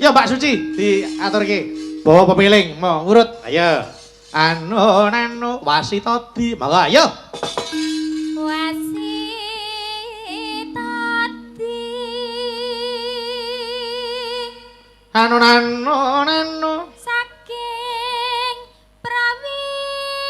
Ya Mbak Suci diaturke. Bawa pepiling, mau ngurut. Ayo. Anu nanu wasitadi. Monggo ayo. Wasitadi. Anu nanu nanu saking prawinasis.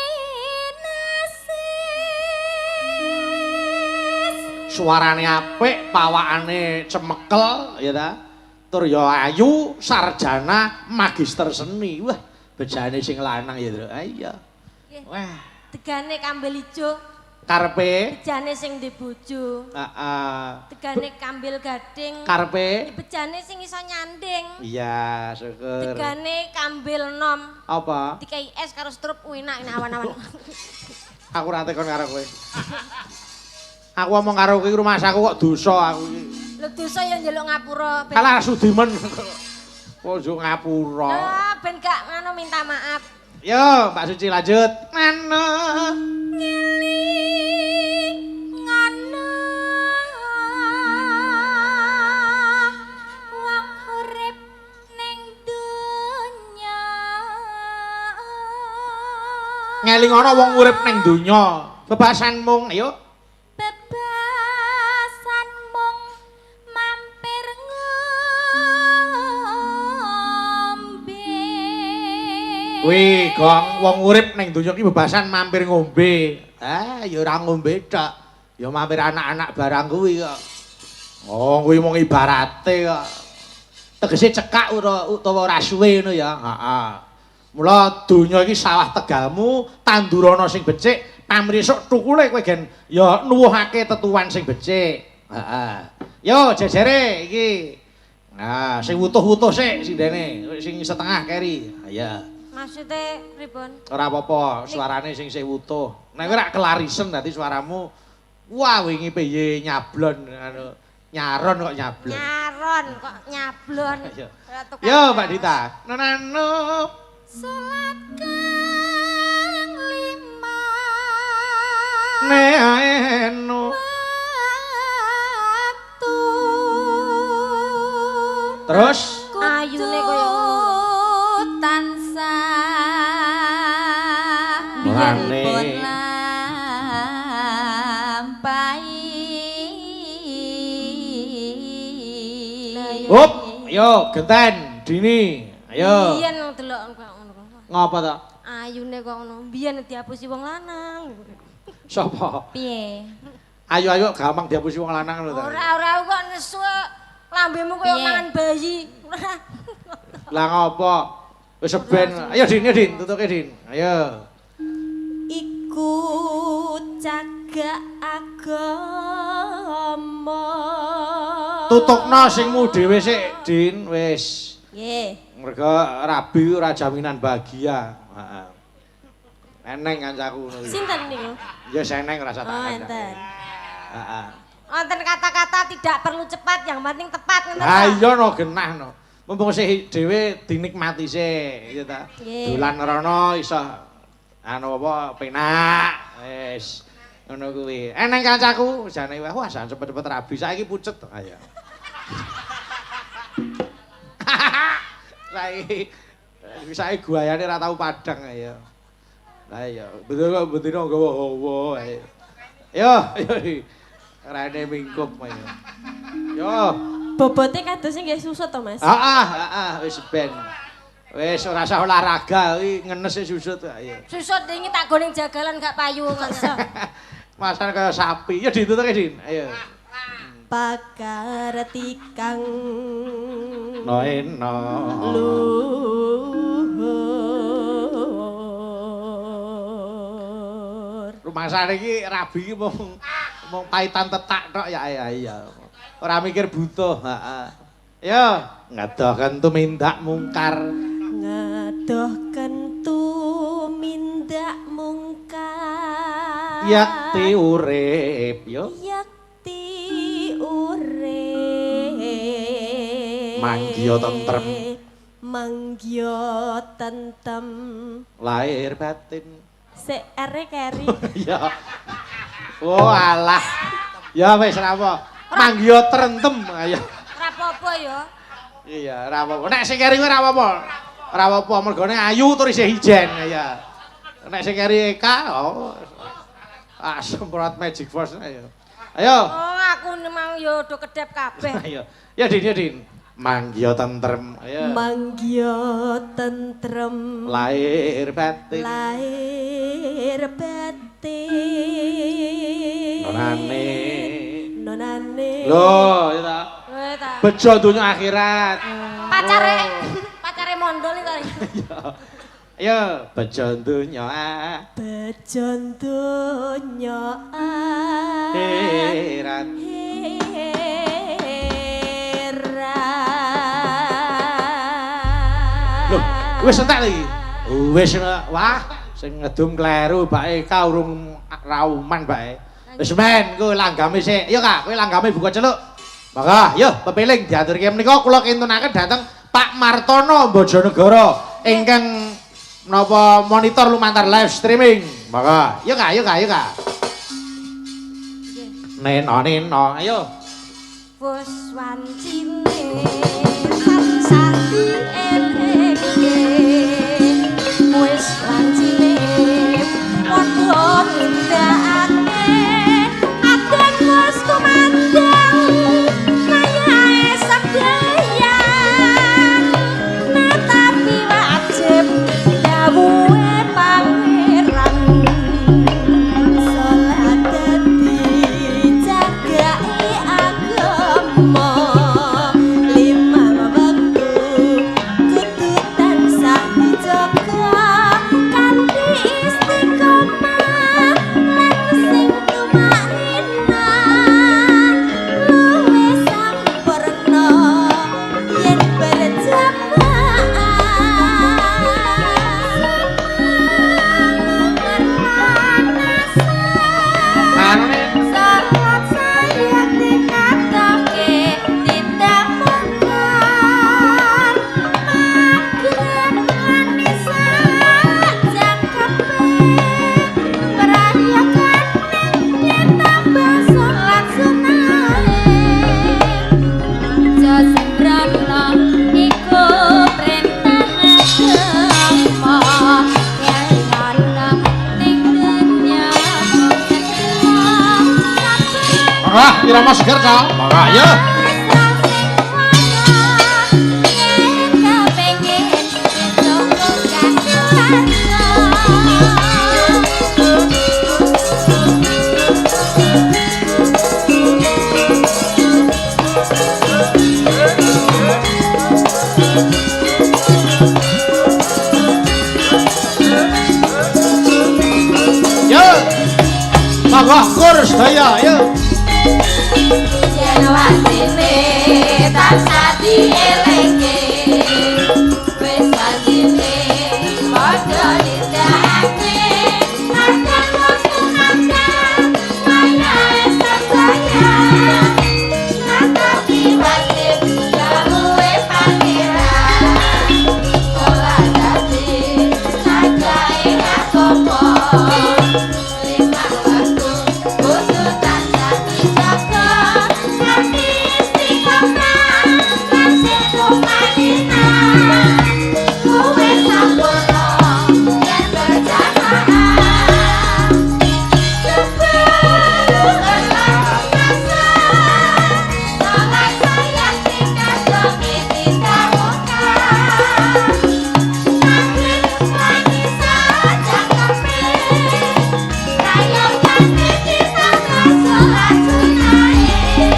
Suarane apik, pawakane cemekel ya ta. Tur ya ayu, sarjana, magister seni. Wah, bejane sing lanang ya, Tru. Iya. Wah, Tegane kambil ijo, karepe bejane sing ndek bojo. Heeh. Tegane kambil gading, Karepe bejane sing iso nyanding. Iya, syukur. Tegane kambil nom. Apa? Dikai es karo strup enak enak awan-awan. Aku ora tekon karo kowe. Aku omong karo kowe rumahsaku kok dosa aku iki. Lho dosa ya njaluk ngapura. Ben. Kalah Sudimen. Kok njuk ngapura. Lah ben gak ngono minta maaf. Yo, Mbak Suci lanjut. Mano. Ngeling ngono wong urip ning donya. Ngeling ana wong urip ning donya. Bebasan mung, ayo. Bebasan mung mampir ngombe. Kuwi gong wong urip ning donya ki bebasan mampir ngombe. Ah, ya ora ngombe tok. Ya mampir anak-anak barang kuwi kok. Oh, kuwi mung ibarate kok. Tegese cekak utawa ora suwe ngono ya. Heeh. Mula donya iki sawah tegalmu, tandurana sing becik, pamrih esuk tukule kowe gen ya nuwuhake tetuan sing becik. Heeh. Yo jejere iki. Nah, sing wutuh-wutuh sik sindene, sing setengah keri. Ayo. Maksudnya pripun? Ora apa-apa, suarane sing sing wutuh. Nek kowe rak kelarisen dadi suaramu wah wingi piye nyablon anu nyaron kok nyablon. Nyaron kok nyablon. Yo Mbak Dita. Nano. Salat kang lima. Neeno. Waktu. Terus ayune koyo ngono tansah Mulane. dipun lampahi. Hop, ayo genten Dini. Ayo. Biyen delok kok ngono. Ngapa ta? Ayune kok ngono. Biyen diapusi wong lanang. Sapa? Piye? Ayo-ayo gampang diapusi wong lanang lho ta. Ora kok nesu lambemu koyo mangan bayi. Lah ngopo? Wis ben. Ayo Din, ayo Din, tutuke Din. Ayo. Iku cagak agama. Tutukno singmu dhewe sik, Din, wis. Nggih. Mergo rabi ora jaminan bahagia. Heeh. Eneng kancaku ngono kuwi. Sinten niku? Ya seneng ora usah tak Oh, kandhani. enten. Heeh. Wonten kata-kata tidak perlu cepat, yang penting tepat ngoten. Lah iya no genah no. Mumpung sih dhewe dinikmati sik, ya ta. Dolan rono iso anu apa penak. Wis ngono kuwi. Eneng kancaku jane wah jan cepet-cepet rabi saiki pucet. Ayo. Saiki guayane ora tau padang ayo. Lah iya, betul kok bendina nggawa hawa ae. Yo, yo. Rene mingkup ayo. Yo. Bobote kadosnya nggih susut to, Mas? Heeh, heeh, wis ben. Wis ora usah olahraga kuwi ngenes susut ayo. Susut wingi tak goning jagalan gak payu ngono. Masan kaya sapi. Ya ditutuke, Din. Ayo. Pakartikang Noeno. luhur. Rumasane iki rabi iki mung paitan tetak tok ya iya. Ora mikir butuh, heeh. Yo, ngadohken tumindak mungkar. Ngadohken tumindak mungkar. Yakti urip, yo. Yakti urip. Manggiya tentrem. Manggiya tentem. Lahir batin. Sik ere keri. Ya. Oh alah. Ya wis ra apa. Manggiya trentem ayo. Ora apa-apa ya. Iya, ora apa-apa. Nek sing keri kuwi ora apa-apa. Ora apa-apa, mergone ayu tur isih ijen ya. Nek sing keri Eka, oh. Ah, semprot Magic Force ayo. Ayo. Oh, aku mau yo do kedep kabeh. Ayo. Ya Din, ya Din. Manggiya tentrem. Ayo. Manggiya tentrem. Lahir batin. Lahir batin. Nonane. Nonane. Lho, ya ta. Kowe ta. Bejo donya akhirat. Pacare pacare mondol iki ta. Ayo, bejo donya Bejo donya akhirat. Loh, wis entek lagi. Wis wah, sing ngedum kleru Mbak Eka urung rauman Mbak. Wis men, ku langgame sik. Yo Kak, kowe langgame buka celuk. Monggo, yo pepiling diaturke menika kula kintunaken dhateng Pak Martono Bojonegoro ingkang menapa monitor lumantar live streaming. Monggo, yo Kak, yo Kak, yo Kak. Neno neno, ayo. Wis wancine tansah dielingke. Wis wancine padha nindakake adan wis kumandhang kayae sembahyang netapi wajib dawuhe pangeran Salat dadi jagake agama limang wektu kudu tansah dijaga kanthi istiqomah lan sing tumanina luwih sampurna yen berjamaah. Anune Salat sayang dikatoke tindak mungkar magrib lan isya jangkepe perayakan ditambah salat sunahe aja sembrono iku perintah agama yen ana ning dunya mung sedelo Monggo, irama seger ta. Monggo, ayo. Yo. Monggo kur sedaya, ayo. Yen wasine tansah dielingke wis wasine padha nindakake kadang wis kumandhang wayahe sembahyang natapi wajib dawuhe pangeran salat dadi jagake agama limang wektu kudu tansah dijaga kanthi istiqomah lan sing tumanina kuwe sampurna yen berjamaah salat sayang dikatoke tindak mungkar magrib lan isya jangkepe rayokane ditambah salat sunahe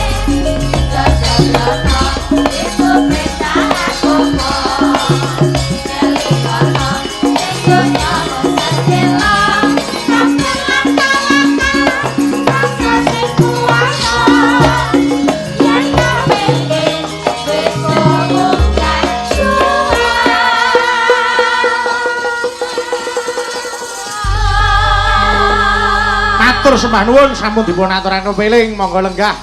Jajalono iku perintah agama elingono ing donya mung sedelo sabar lan tawakal rasa sing kuwasa yen kepengin wis munggah Matur sembah nuwun sampun dipun aturaken pepiling, monggo lenggah.